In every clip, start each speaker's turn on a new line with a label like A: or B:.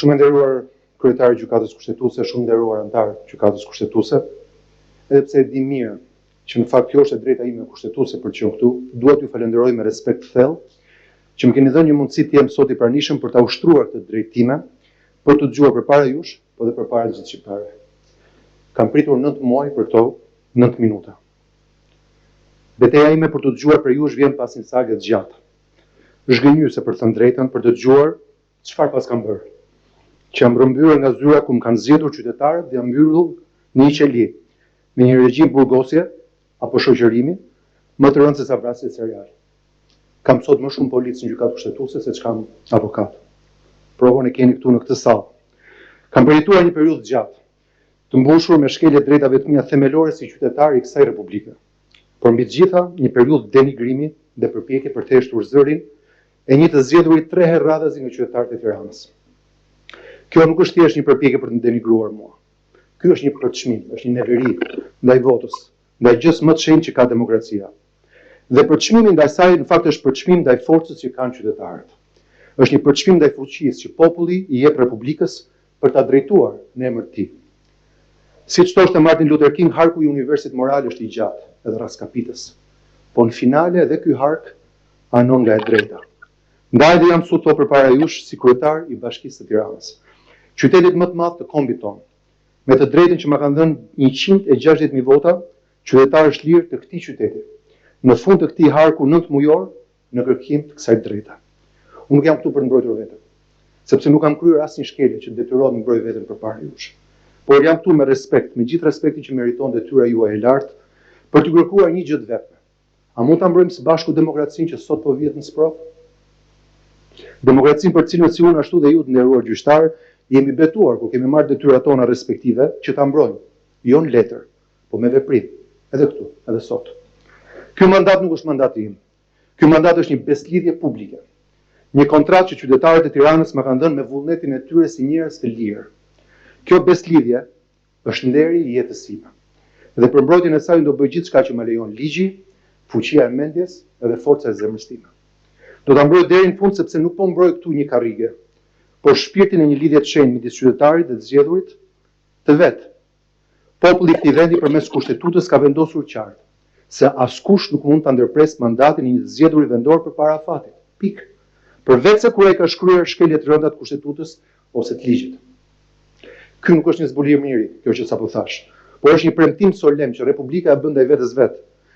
A: Shumë e nderuar kryetar i Gjykatës Kushtetuese, shumë nderuar anëtar të Gjykatës Kushtetuese, edhe pse e di mirë që në fakt kjo është e drejta ime kushtetuese për të qenë këtu, dua t'ju falenderoj me respekt të thellë që më keni dhënë një mundësi të jem sot i pranishëm për ta ushtruar këtë drejtë time, për t'u dëgjuar përpara jush, po dhe përpara të gjithë shqiptarëve. Kam pritur 9 muaj për këto 9 minuta. Beteja ime për t'u dëgjuar prej jush vjen pas një sage të gjatë. Zhgënjyese për të thënë drejtën, për të dëgjuar çfarë paskam bërë. Që jam rrëmbyer nga zyra ku më kanë zgjedhur qytetarët dhe jam mbyllur në një qeli me një regjim burgosje apo shoqërimi më të rëndë se sa vrasjet seriale. Kam sot më shumë policë në gjykatë kushtetuese se ç'kam avokat. Provën e keni këtu në këtë sallë. Kam përjetuar një periudhë të gjatë, të mbushur me shkelje të drejtave të mia themelore si qytetar i kësaj republike. Por mbi të gjitha, një periudhë denigrimi dhe përpjekje për të heshtur zërin e një të zgjedhuri tre herë radhazi nga qytetarët e Tiranës. Kjo nuk është thjesht një përpjekje për të më denigruar mua. Ky është një përçmim, është një neveri ndaj votës, ndaj gjësë më të shenjtë që ka demokracia. Dhe përçmimi ndaj saj në fakt është përçmim ndaj forcës që kanë qytetarët. Është një përçmim ndaj fuqisë që populli i jep Republikës për ta drejtuar në emër të tij. Siç thoshte Martin Luther King, harku i universit moral është i gjatë edhe rraskapitës. Po në finale edhe ky hark anon nga e drejta. Ndaj dhe jam sot përpara jush si kryetar i Bashkisë së Tiranës, qytetit më të madh të kombit tonë, me të drejtën që ma kanë dhënë 160.000 vota qytetarësh të lirë të këtij qyteti, në fund të këtij harku 9 mujor në kërkim të kësaj drejte. Unë nuk jam këtu për të mbrojtur veten, sepse nuk kam kryer asnjë shkelje që detyrohet të mbroj veten përpara jush. Por jam këtu me respekt, me gjithë respektin që meriton detyra juaj e lartë, për t'ju kërkuar një gjë të vetme. A mund ta mbrojmë së bashku demokracinë që sot po vihet në sprovë? Demokracinë për të cilën si unë ashtu dhe ju të nderuar gjyqtar jemi betuar kur kemi marrë detyrat tona respektive që ta mbrojmë, jo në letër, po me veprim, edhe këtu, edhe sot. Ky mandat nuk është mandati im. Ky mandat është një besëlidhje publike. Një kontratë që qytetarët e Tiranës ma kanë dhënë me vullnetin e tyre si njerëz të lirë. Kjo besëlidhje është nderi i jetës sime. Dhe për mbrojtjen e saj unë do bëj gjithçka që ma lejon ligji, fuqia e mendjes dhe forca e zemrës time. Do ta mbroj deri në fund sepse nuk po mbroj këtu një karrige, por shpirtin e një lidhje të shenjtë midis qytetarit dhe të zgjedhurit të vet. Populli i këtij vendi përmes kushtetutës ka vendosur qartë se askush nuk mund ta ndërpresë mandatin e një të zgjedhuri vendor përpara afatit. Pikë. Përveçse kur ai ka shkryer shkelje të rënda të kushtetutës ose të ligjit. Ky nuk është një zbulim i ri, kjo që sapo thash, por është një premtim solemn që Republika e bën ndaj vetes vet,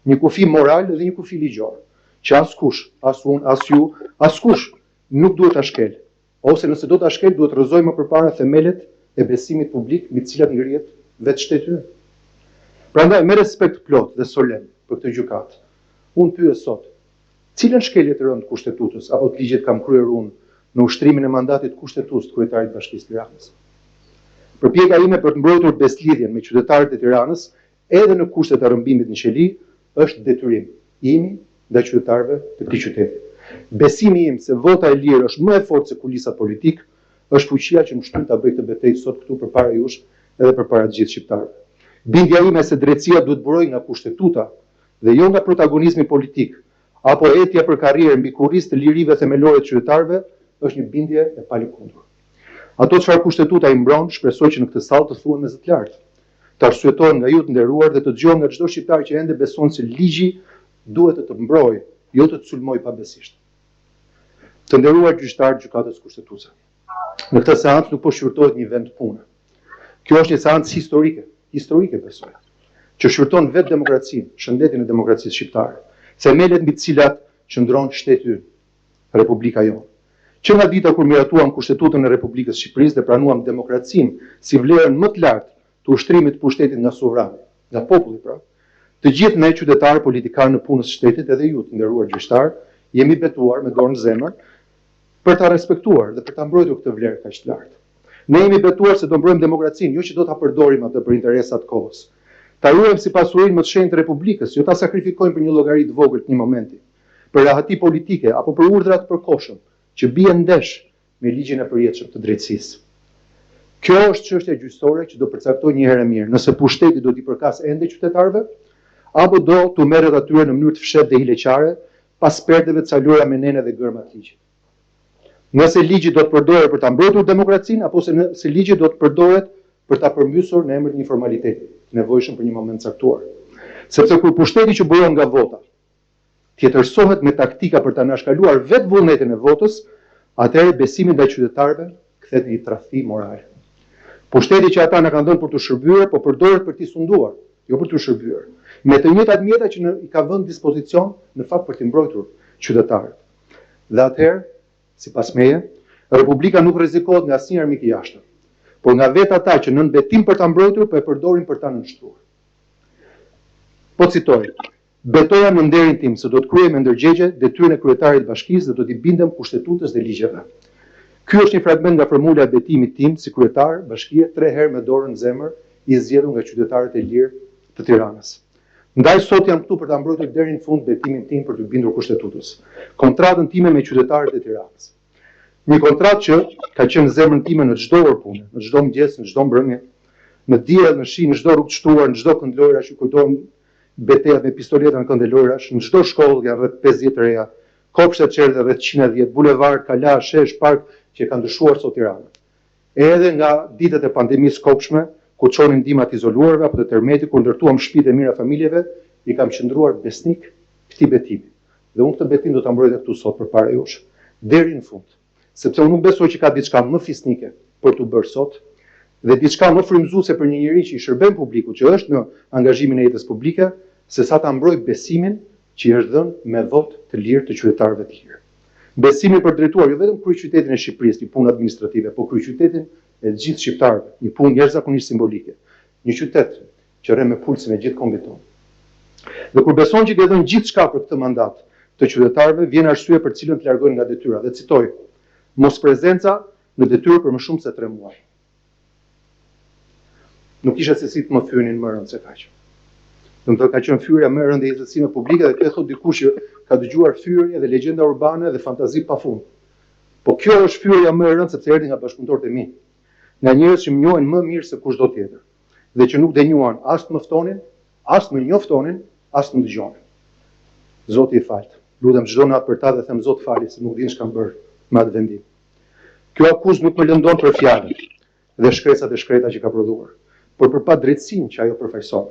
A: një kufi moral dhe një kufi ligjor, që askush, as unë, as ju, askush nuk duhet ta shkel, ose nëse do ta shkel duhet të rrëzojë më përpara themelet e besimit publik mbi të cilat ngrihet vetë shteti ynë. Prandaj me respekt të plotë dhe solemn për këtë gjykatë, unë pyes sot, cilën shkelje të rëndë të kushtetutës apo të ligjit kam kryer unë në ushtrimin e mandatit kushtetues të kryetarit të Bashkisë Tiranës? Përpjekja ime për të mbrojtur besëlidhjen me qytetarët e Tiranës edhe në kushtet e rrëmbimit në qeli është detyrim imi ndaj qytetarëve të këtij qyteti. Besimi im se vota e lirë është më e fortë se kulisat politikë është fuqia që më shtyn ta bëj këtë betejë sot këtu përpara jush edhe përpara të gjithë shqiptarëve. Bindja ime se drejtësia duhet të burojë nga kushtetuta dhe jo nga protagonizmi politik apo etja për karrierë mbi kurriz të lirive themelore të qytetarëve është një bindje e palëkundur. Ato çfarë kushtetuta i mbron, shpresoj që në këtë sallë të thuhen me zë të lartë, të arsyetohen nga ju të nderuar dhe të dëgjohen nga çdo shqiptar që ende beson se ligji duhet të të mbrojë, jo të të sulmojë pabesisht. Të nderuar gjyqtarë të Gjykatës Kushtetuese. Në këtë seancë nuk po shqyrtohet një vend pune. Kjo është një seancë historike, historike besoj, që shqyrton vetë demokracinë, shëndetin e demokracisë shqiptare, themelet mbi të cilat qëndron shteti ynë, Republika jonë. Që nga dita kur miratuam Kushtetutën e Republikës së Shqipërisë dhe pranuam demokracinë si vlerën më të lartë të ushtrimit të pushtetit nga sovrani, nga populli pra, të gjithë ne qytetarë, politikanë nëpunës të shtetit edhe ju të nderuar gjyqtarë, jemi betuar me dorë në zemër për ta respektuar dhe për ta mbrojtur këtë vlerë kaq të lartë. Ne jemi betuar se do mbrojmë demokracinë, jo që do ta përdorim atë për interesa të kohës. Ta ruajmë si pasurinë më të shenjtë të Republikës, jo ta sakrifikojmë për një llogari të vogël të një momenti, për rahati politike apo për urdhra të përkohshëm që bien ndesh me ligjin e përjetshëm të drejtësisë. Kjo është çështja gjyqësore që do përcaktojë një herë e mirë nëse pushteti do t'i përkasë ende qytetarëve apo do t'u merret atyre në mënyrë të fshehtë dhe hileqare pas perdeve të ca lojëra me nene dhe gërma të ligjit. Nëse ligji do të përdoret për ta mbrojtur demokracinë apo se nëse ligji do të përdoret për ta përmbysur në emër të një formaliteti, të nevojshëm për një moment të caktuar. Sepse kur pushteti që buron nga vota tjetërsohet me taktika për të anashkaluar vetë vullnetin e votës, atëherë besimi ndaj qytetarëve kthehet në një tradhti morale. Pushteti që ata na kanë dhënë për t'u shërbyer, po përdoret për t'i sunduar, jo për t'u shërbyer, me të njëjtat mjeta që na i ka vënë në dispozicion në fakt për t'i mbrojtur qytetarët. Dhe atëherë, sipas meje, Republika nuk rrezikohet nga asnjë armik i jashtëm, por nga vetë ata që nën betim për ta mbrojtur po e përdorin për ta nënshtruar. Po citoj, Betohem në nderin tim se do të kryej me ndërgjegje detyrën e kryetarit të bashkisë dhe do t'i bindem Kushtetutës dhe ligjeve. Ky është një fragment nga formula e betimit tim si kryetar bashkie tre herë me dorën në zemër i zgjedhur nga qytetarët e lirë të Tiranës. Ndaj sot jam këtu për ta mbrojtur deri në fund betimin tim për t'iu bindur Kushtetutës. Kontratën time me qytetarët e Tiranës. Një kontratë që ka qenë në zemrën time në çdo orë pune, në çdo mëngjes, në çdo mbrëmje, në diell, në shi, në çdo rrugë të shtruar, në çdo kënd lojërash, ju kujtohen betejat me pistoleta në kënde lojërash, në çdo shkollë janë rreth 50 të reja, kopshte çerdhe rreth 110, bulevard, kala, shesh, park që e kanë ndryshuar sot Tiranën. Edhe nga ditët e pandemisë kobshme, ku çonin ndihma të izoluarve apo të tërmetit, kur ndërtuam shtëpitë e mira familjeve, i kam qëndruar besnik këtij betimi. Dhe unë këtë betim do ta mbroj edhe këtu sot përpara jush, deri në fund. Sepse unë nuk besoj që ka diçka më fisnike për t'u bërë sot dhe diçka më frymëzuese për një njeri që i shërben publikut, që është në angazhimin e jetës publike, se sa ta mbrojë besimin që i është dhënë me votë të lirë të qytetarëve të lirë. Besimi për të drejtuar jo vetëm kryeqytetin e Shqipërisë, një punë administrative, po kryeqytetin e të gjithë shqiptarëve, një punë jashtëzakonisht simbolike. Një qytet që rreh me pulsin e gjithë kombit tonë. Dhe kur beson që ke dhënë gjithçka për këtë mandat të qytetarëve, vjen arsye për të cilën të largojnë nga detyra. Dhe citoj, mosprezenca në detyrë për më shumë se 3 muaj. Nuk kisha se si të më fyenin më rëndë se kaq. Domethënë ka qenë fyerja më e rëndë e jetës sime publike dhe kjo e thotë dikush që ka dëgjuar fyerje dhe legjenda urbane dhe fantazi pafund. Po kjo është fyerja më e rëndë sepse erdhi nga bashkëpunëtorët e mi, nga njerëz që më njohin më mirë se kushdo tjetër dhe që nuk denjuan as të më ftonin, as të më njoftonin, as të më dëgjonin. Zoti i faltë. Lutem çdo natë për ta dhe them Zot fali se nuk din ç'kam bërë me atë vendim. Kjo akuzë nuk më lëndon për fjalën dhe shkresat e shkreta që ka prodhuar, por për padrejtësinë që ajo përfaqëson.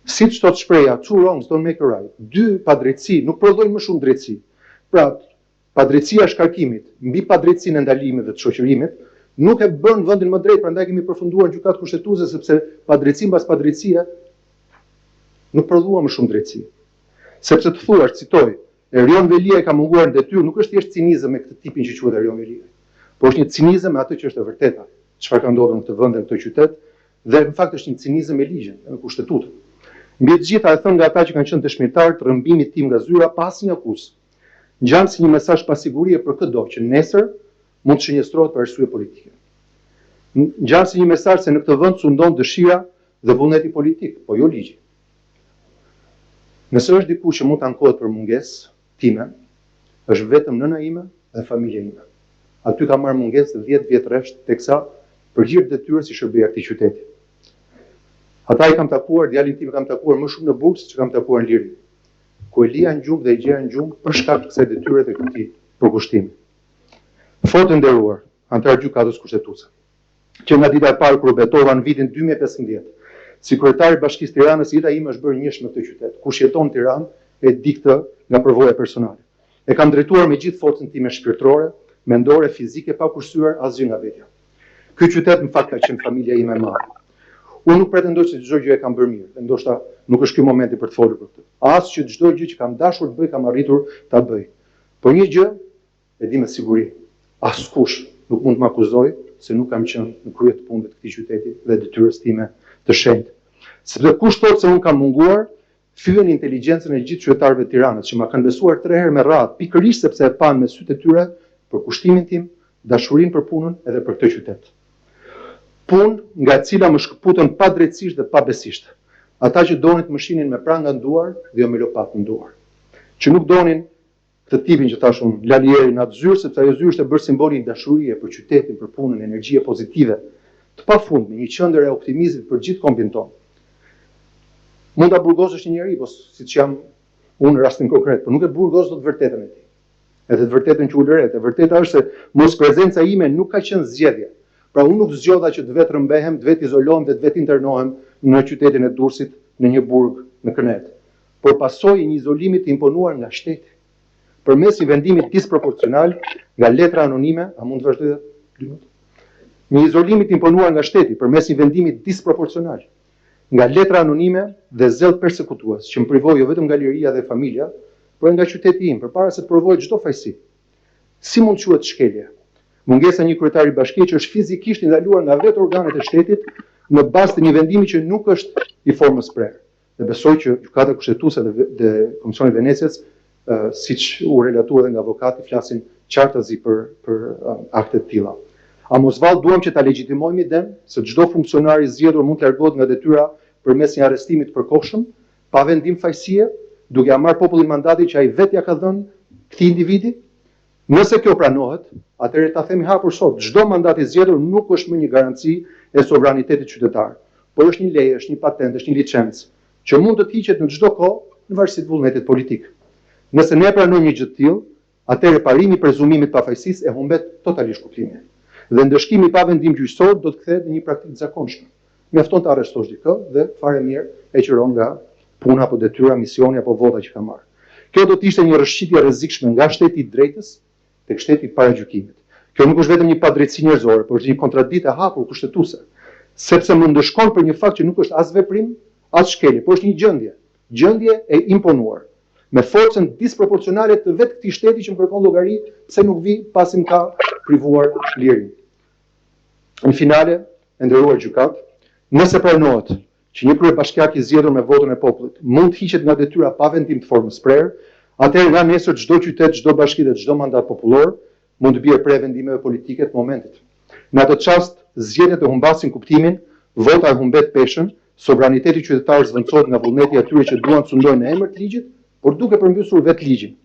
A: Siç thotë shprehja, two wrongs don't make a right, dy padrejtësi nuk prodhojnë më shumë drejtësi. Pra, padrejtësia e shkarkimit mbi padrejtësinë e ndalimit dhe të shoqërimit nuk e bën vendin më drejt, prandaj kemi përfunduar në gjykatë kushtetuese sepse padrejtësi mbas padrejtësie nuk prodhua më shumë drejtësi. Sepse të thuash, citoj, Erion Veliaj ka munguar në detyrë nuk është thjesht cinizëm me këtë tipin që quhet Erion Veliaj, por është një cinizëm me atë që është e vërteta, çfarë ka ndodhur në këtë vend dhe në këtë qytet dhe në fakt është një cinizëm me ligjin dhe me kushtetutën. Mbi të gjitha e thënë nga ata që kanë qenë dëshmitarë të rrëmbimit tim nga zyra pa asnjë akuzë. Ngjan si një mesazh pasigurie për këdo që nesër mund të shënjestrohet për arsye politike. Ngjan si një mesazh se në këtë vend sundon dëshira dhe vullneti politik, po jo ligji. Nëse është dikush që mund të ankohet për mungesë time, është vetëm nëna ime dhe familja ime. Aty kam marrë mungesë 10 vjet rresht teksa për hir të detyrës i shërbeja këtij qyteti. Ata i kam takuar, djalin tim e kam takuar më shumë në burg se që kam takuar në liri. Ku e lija në gjumë dhe e gjeja në gjumë për shkak të kësaj detyre dhe këtij përkushtimi. Fort e nderuar, anëtar gjykatës kushtetuese. Që nga dita e parë kur u betova në vitin 2015, si kryetar i Bashkisë Tiranës, jeta ime është bërë njësh me këtë qytet. Kush jeton në Tiranë e di këtë nga përvoja personale. E kam drejtuar me gjithë forcën time shpirtërore, mendore, fizike, pa kursyer asgjë nga vetja. Ky qytet në fakt ka qenë familja ime e madhe. Unë nuk pretendoj se çdo gjë e kam bërë mirë, dhe ndoshta nuk është ky momenti për të folur për këtë. As që çdo gjë që kam dashur të bëj kam arritur ta bëj. Por një gjë e di me siguri, askush nuk mund të më akuzojë se nuk kam qenë në krye të punëve të këtij qyteti dhe detyrës time të shenjtë. Sepse kush thotë se unë kam munguar, fyen inteligjencën e gjithë qytetarëve të Tiranës, që ma kanë besuar tre herë me radhë, pikërisht sepse e panë me sytë e tyre përkushtimin tim, dashurinë për punën edhe për këtë qytet. Punë nga e cila më shkëputën padrejtësisht dhe pabesisht. Ata që donin të më shinin me pranga në duar dhe jo me lopatë në duar. Që nuk donin këtë tipin që thash unë, Lali Eri në atë zyrë, sepse ajo zyrë është e bërë simboli i dashurie për qytetin, për punën, energjie pozitive, të pafundme, një qendër e optimizmit për gjithë kombin tonë. Mund ta burgosësh një njeri, po siç jam unë në rastin konkret, por nuk e burgos dot vërtetën e tij. Edhe të vërtetën që ulëret. E vërteta është se mosprezenca ime nuk ka qenë zgjedhje. Pra unë nuk zgjodha që të vetërrëmbehem, të vetizolohem dhe të vetinternohem në qytetin e Durrësit, në një burg në kënetë, por pasojë e një izolimi të imponuar nga shteti. Përmes një vendimi disproporcional nga letra anonime, a mund të vazhdoj edhe dy minuta? Një izolimi të imponuar nga shteti përmes një vendimi disproporcional nga letra anonime dhe zell persekutues që më privoi jo vetëm nga liria dhe familja, por edhe nga qyteti im, përpara se të provohej çdo fajësi. Si mund të quhet shkelje? Mungesa e një kryetari bashkie që është fizikisht i ndaluar nga vetë organet e shtetit në bazë të një vendimi që nuk është i formës prerë. Dhe besoj që Gjykata Kushtetuese dhe, dhe Komisioni i Venecias, siç u relatua edhe nga avokati, flasin qartazi për për akte të tilla. A mos vallë duam që ta legjitimojmë idenë se çdo funksionar i zgjedhur mund të largohet nga detyra përmes një arrestimi të përkohshëm, pa vendim fajësie, duke ia marrë popullit mandatin që ai vetë ia ka dhënë këtij individi? Nëse kjo pranohet, atëherë ta themi hapur sot, çdo mandat i zgjedhur nuk është më një garanci e sovranitetit qytetar, por është një leje, është një patentë, është një licencë, që mund të të hiqet në çdo kohë në varësi të vullnetit politik. Nëse ne e pranojmë një gjë të tillë, atëherë parimi i prezumimit të pafajësisë e humbet totalisht kuptimin. Dhe ndëshkimi pa vendim gjyqësor do të kthehet në një praktikë të zakonshme. Mjafton të arrestosh dikë dhe fare mirë e qëron nga puna apo detyra, misioni apo vota që ka marrë. Kjo do të ishte një rrëshqitje e rrezikshme nga shteti i drejtës tek shteti i paragjykimit. Kjo nuk është vetëm një padrejtësi njerëzore, por është një kontraditë e hapur kushtetuese, sepse më ndëshkon për një fakt që nuk është as veprim, as shkelje, por është një gjendje, gjendje e imponuar, me forcën disproporcionale të vetë këtij shteti që më kërkon llogari pse nuk vij pasi më ka privuar lirinë. Në finale, e nderuar gjykatë, nëse pranohet që një kryebashkiak i zgjedhur me votën e popullit mund të hiqet nga detyra pa vendim të formës prerë, atëherë nga nesër çdo qytet, çdo bashki dhe çdo mandat popullor mund të bjerë pre e vendimeve politike të momentit. Në atë çast, zgjedhjet e humbasin kuptimin, vota e humbet peshën, sovraniteti qytetar zëvendësohet nga vullneti i atyre që duan të sundojnë në emër të ligjit, por duke përmbysur vetë ligjin.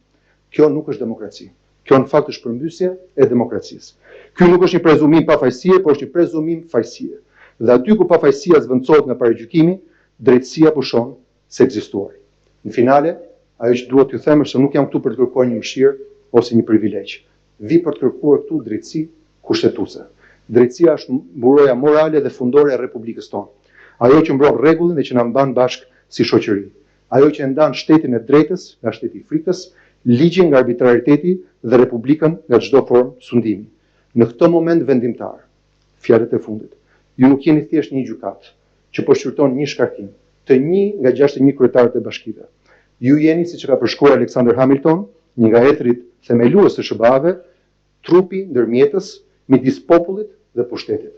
A: Kjo nuk është demokraci. Kjo në fakt është përmbysje e demokracisë. Ky nuk është një prezumim pafajësie, por është një prezumim fajësie. Dhe aty ku pafajësia zëvendësohet nga paragjykimi, drejtësia pushon së ekzistuari. Në finale, ajo që dua t'ju them është se nuk jam këtu për të kërkuar një mëshirë ose një privilegj. Vij për të kërkuar këtu drejtësi kushtetuese. Drejtësia është mburoja morale dhe fundore e Republikës tonë. Ajo që mbron rregullin dhe që na mban bashkë si shoqëri. Ajo që e ndan shtetin e drejtës nga shteti i frikës, ligjin nga arbitrariteti dhe Republikën nga çdo formë sundimi. Në këtë moment vendimtar, fjalët e fundit, ju nuk jeni thjesht një gjykatë që po shqyrton një shkarkim të një nga 61 kryetarët e bashkive. Ju jeni, siç e ka përshkruar Alexander Hamilton, një nga etërit themelues të SHBA-ve, trupi ndërmjetës midis popullit dhe pushtetit.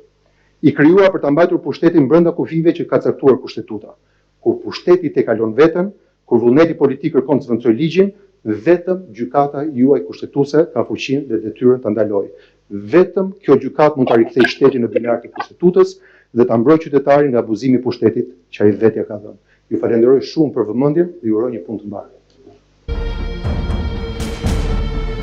A: I krijuar për ta mbajtur pushtetin brenda kufijve që ka caktuar kushtetuta. Kur pushteti tejkalon veten, kur vullneti politik kërkon të zëvendësojë ligjin, vetëm gjykata juaj kushtetuese ka fuqinë dhe detyrën ta ndalojë. Vetëm kjo gjykatë mund ta rikthejë shtetin në binarët e kushtetutës dhe ta mbrojë qytetarin nga abuzimi i pushtetit që ai vetë ia ka dhënë. Ju falenderoj shumë për vëmendjen dhe ju uroj një punë të mbarë.